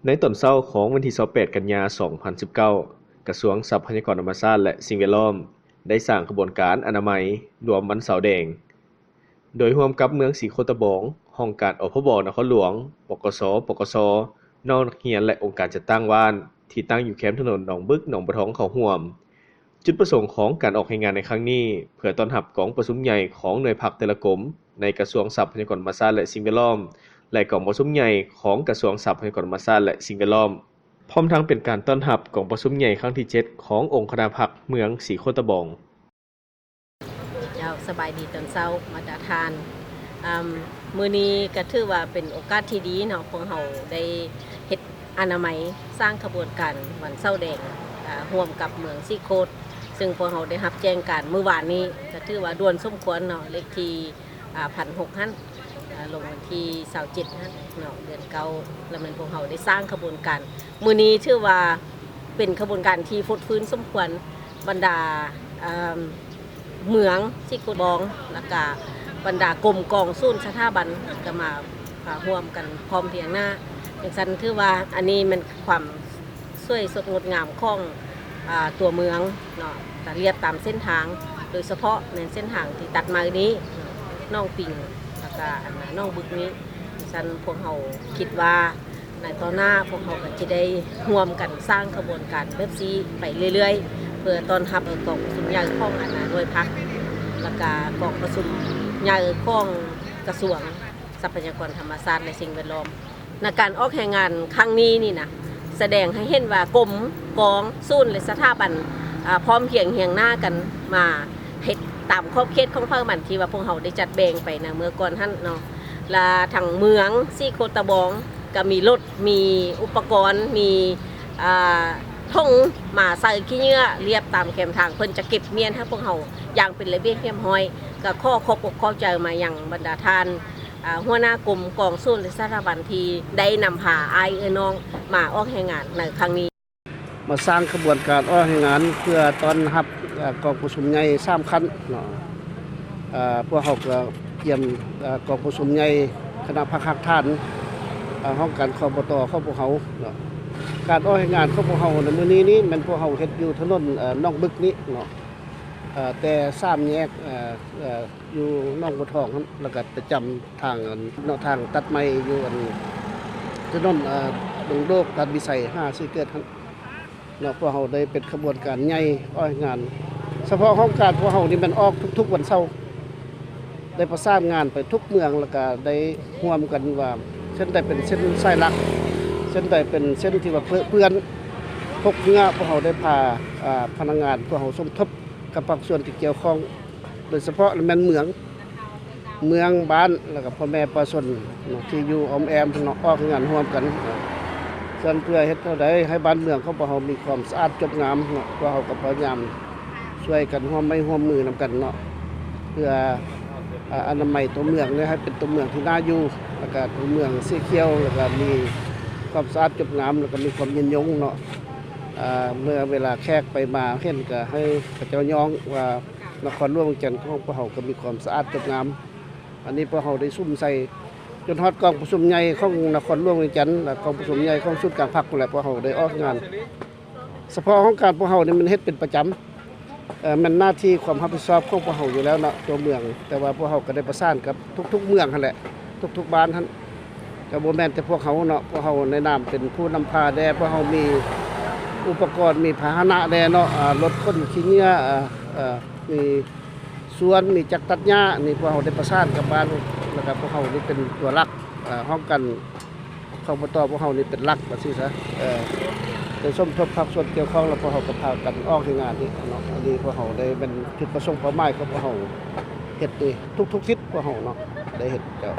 ໃນຕອນເຊົ້າຂອງວັນທີຊາວແປດ ກັນຍາ ສອງພັນສິບເກົ້າ, ກະຊວງຊັບພະຍາກອນທຳມະຊາດ ແລະ ສິ່ງແວດລ້ອມ ໄດ້ສ້າງຂະບວນການອະນາໄມລວມວັນເສົາແດງ ໂດຍຮ່ວມກັບເມືອງສີໂຄດຕະບອງ, ຫ້ອງການ ອພບ ນະຄອນຫຼວງ, ປກສ, ປກສ, ນ້ອງນັກຮຽນ ແລະ ອົງການຈັດຕັ້ງບ້ານ ທີ່ຕັ້ງຢູ່ແຄມຖະໜົນໜອງບຶກ, ໜອງບົວທອງ ເຂົ້າຮ່ວມ. ຈຸດປະສົງຂອງການອອກແຮງງານໃນຄັ້ງນີ້ ເພື່ອຕ້ອນຮັບກອງປະຊຸມໃຫຍ່ຂອງໜ່ວຍພັກແຕ່ລະກົມໃນກະຊວງຊັບພະຍາກອນທຳມະຊາດ ແລະ ສິ່ງແວດລ້ອມ ແລະ ກອງປະຊຸມໃຫຍ່ຂອງກະຊວງຊັບພະຍາກອນທຳມະຊາດ ແລະ ສິ່ງແວດລ້ອມ, ພ້ອມທັງເປັນການຕ້ອນຮັບກອງປະຊຸມໃຫຍ່ຄັ້ງທີເຈັດ ຂອງອົງຄະນະພັກເມືອງສີໂຄດຕະບອງ. ເຈົ້າ, ສະບາຍດີຕອນເຊົ້າ ບັນດາທ່ານ. ອາ ມື້ນີ້ກໍຖືວ່າເປັນໂອກາດທີ່ດີເນາະ, ພວກເຮົາໄດ້ເຮັດອະນາໄມສ້າງຂະບວນການວັນເສົາແດງ ອາ ຮ່ວມກັບເມືອງສີໂຄດ, ເຊິ່ງພວກເຮົາໄດ້ຮັບແຈ້ງການມື້ວານນີ້, ກໍຖືວ່າດ່ວນສົມຄວນເນາະ, ເລກທີ ອາ ພັນຫົກຫັ້ນ ອາ ລົງວັນທີຊາວເຈັດຫັ້ນເນາະ ເດືອນເກົ້າ ລະແມ່ນພວກເຮົາໄດ້ສ້າງຂະບວນການ. ມື້ນີ້ຖືວ່າເປັນຂະບວນການທີ່ຟົດຟື້ນສົມຄວນ, ບັນດາ ເອີ່ມ ເມືອງສີໂຄດຕະບອງ ລະກະບັນດາກົມກອງສູນສະຖາບັນ ກະມາ ອາ ຮ່ວມກັນພ້ອມພຽງໜ້າ. ຈັ່ງຊັ້ນຖືວ່າອັນນີ້ແມ່ນຄວາມ ສວຍສົດງົດງາມຂອງ ອາ ຕົວເມືອງເນາະ, ກະລຽບຕາມເສັ້ນທາງ ໂດຍສະເພາະແມ່ນເສັ້ນທາງທີ່ຕັດໃໝ່ນີ້ ໜອງປິງ ລະກະອັນໜອງບຶກນີ້. ຊັ້ນພວກເຮົາຄິດວ່າໃນຕໍ່ໜ້າພວກເຮົາກະຈະໄດ້ຮ່ວມກັນສ້າງຂະບວນການແບບຊີ້ໄປເລື້ອຍໆ ເພື່ອຕ້ອນຮັບກອງປະຊຸມໃຫຍ່ຂອງອັນໜ່ວຍພັກ ລະກະກອງປະຊຸມໃຫຍ່ຂອງກະຊວງ ຊັບພະຍາກອນທຳມະຊາດ ແລະ ສິ່ງແວດລ້ອມ. ໃນການອອກແຮງງານຄັ້ງນີ້ນີ້ນະ ສະແດງໃຫ້ເຫັນວ່າກົມ, ກອງ, ສູນ ແລະ ສະຖາບັນ ອາ ພ້ອມພຽງຮຽງໜ້າກັນມາເຮັດຕາມຂອບເຂດຂອງເຜົ່າມັນ ທີ່ວ່າພວກເຮົາໄດ້ຈັດແບ່ງໄປໃນເມື່ອກ່ອນຫັ້ນເນາະ. ລະທາງເມືອງສີໂຄດຕະບອງກະມີລົດ, ມີອຸປະກອນ, ມີ ອາ ຖົງມາໃສ່ຂີ້ເຫຍື້ອລຽບຕາມແຄມທາງ, ເພິ່ນຈະເກັບມ້ຽນໃຫ້ພວກເຮົາຢ່າງເປັນລະບຽບຮຽບຮ້ອຍ. ກະຂໍຂອບອົກຂອບໃຈມາຍັງບັນດາທ່ານ ອາ ຫົວໜ້າກົມ, ກອງ, ສູນ ແລະ ສະຖາບັນທີ່ໄດ້ນຳພາອ້າຍເອື້ອຍນ້ອງມາອອກແຮງງານໃນຄັ້ງນີ້. ມາສ້າງຂະບວນການອອກແຮງງານເພື່ອຕ້ອນຮັບ ອາ ກອງປະຊຸມໃຫຍ່ສາມຂັ້ນເນາະ. ອາ ພວກເຮົາກະກຽມ ອາ ກອງປະຊຸມໃຫຍ່ຄະນະພັກຮາກຖານ ອາ ຫ້ອງການ ຄບຕ ຂອງພວກເຮົາເນາະ. ການອອກແຮງງານຂອງພວກເຮົາໃນມື້ນີ້ນີ້ ແມ່ນພວກເຮົາເຮັດຢູ່ຖະໜົນ ອາ ໜອງບຶກນີ້ເນາະ, ອາ ແຕ່ສາມແຍກ ອາ ຢູ່ໜອງບົວທອງຫັ້ນ ລະກະໄປຈຳທາງອັນເນາະ ທາງຕັດໃໝ່ຢູ່ອັນຖະໜົນ ອາ ດົງໂດກ ຕາດວິໄສ ຫາສີເກີດຫັ້ນເນາະ. ພວກເຮົາໄດ້ເປັນຂະບວນການໃຫຍ່ອອກແຮງງານ, ສະເພາະຫ້ອງການພວກເຮົານີ້ແມ່ນອອກທຸກໆວັນເສົາ, ໄດ້ປະສານງານໄປທຸກເມືອງ ລະກະໄດ້ຮ່ວມກັນວ່າເສັ້ນໃດເປັນເສັ້ນສາຍຫຼັກ, ເສັ້ນໃດເປັນເສັ້ນທີ່ວ່າເປິເປື້ອນ ຕົກເຫື່ອ, ພວກເຮົາໄດ້ພາ ອາ ພະນັກງານພວກເຮົາສົມທົບ ກັບພາກສ່ວນທີ່ກ່ຽວຂ້ອງ ໂດຍສະເພາະແມ່ນເມືອງ, ເມືອງ, ບ້ານ ແລ້ວກະພໍ່ແມ່ປະຊາຊົນເນາະ ທີ່ຢູ່ອ້ອມແອ້ມເນາະ ອອກແຮງງານຮ່ວມກັນ. ເຊິ່ງເພື່ອເຮັດແນວໃດໃຫ້ບ້ານເມືອງຂອງພວກເຮົາມີຄວາມສະອາດຈົບງາມເນາະ, ພວກເຮົາກະພະຍາຍາມຊ່ວຍກັນຮ່ວມໄມ້ຮ່ວມມືນຳກັນເນາະ ເພື່ອ ອາ ອະນາໄມຕົວເມືອງນີ້ໃຫ້ເປັນຕົວເມືອງທີ່ໜ້າຢູ່ ແລ້ວກະຕົວເມືອງສີຂຽວ ແລ້ວກະມີຄວາມສະອາດຈົບງາມ ແລ້ວກະມີຄວາມຍືນຍົງເນາະ. ອາ ເມື່ອເວລາແຂກໄປມາເຫັນກະໃຫ້ເຂົາເຈົ້າຍ້ອງວ່າ ນະຄອນຫຼວງວຽງຈັນຂອງພວກເຮົາກະມີຄວາມສະອາດຈົບງາມ. ອັນນີ້ພວກເຮົາໄດ້ສຸມໃສ່ຈົນຮອດກອງປະຊຸມໃຫຍ່ຂອງນະຄອນຫຼວງວຽງຈັນ ແລະ ກອງປະຊຸມໃຫຍ່ຂອງສູນກາງພັກພຸ້ນແຫຼະ ພວກເຮົາໄດ້ອອກງານ. ສະເພາະຫ້ອງການພວກເຮົານີ້ມັນເຮັດເປັນປະຈຳ, ເອີ ແມ່ນໜ້າທີ່ຄວາມຮັບຜິດຊອບຂອງພວກເຮົາຢູ່ແລ້ວເນາະ ຕົວເມືອງ, ແຕ່ວ່າພວກເຮົາກະໄດ້ປະສານກັບທຸກໆເມືອງຫັ້ນແຫຼະ ທຸກໆບ້ານຫັ້ນ. ກະບໍ່ແມ່ນແຕ່ພວກເຮົາເນາະ, ພວກເຮົາໃນນາມເປັນຜູ້ນຳພາແດ່, ພວກເຮົາມີອຸປະກອນ, ມີພາຫະນະແດ່ເນາະ, ອາ, ລົດຂົນຂີ້ເຫຍື້ອ, ອາ, ອາ, ມີສວນ, ມີຈັກຕັດຫຍ້າ, ນີ້ພວກເຮົາໄດ້ປະສານກັບບ້ານ, ແລ້ວກະພວກເຮົານີ້ເປັນຕົວຫຼັກ, ອາ, ຫ້ອງການ ຂອງ ຄບຕ ພວກເຮົານີ້ເປັນຫຼັກວ່າຊີ້ຊະ, ເອີ ໄດ້ສົມທົບພາກສ່ວນກ່ຽວຂ້ອງ ແລ້ວພວກເຮົາກະພາກັນອອກແຮງງານນີ້ເນາະ. ອັນນີ້ພວກເຮົາໄດ້ແມ່ນຈຸດປະສົງເປົ້າໝາຍຂອງພວກເຮົາເຮັດນີ້ ທຸກໆທິດພວກເຮົາເນາະ ໄດ້ເຮັດ. ເຈົ້າ.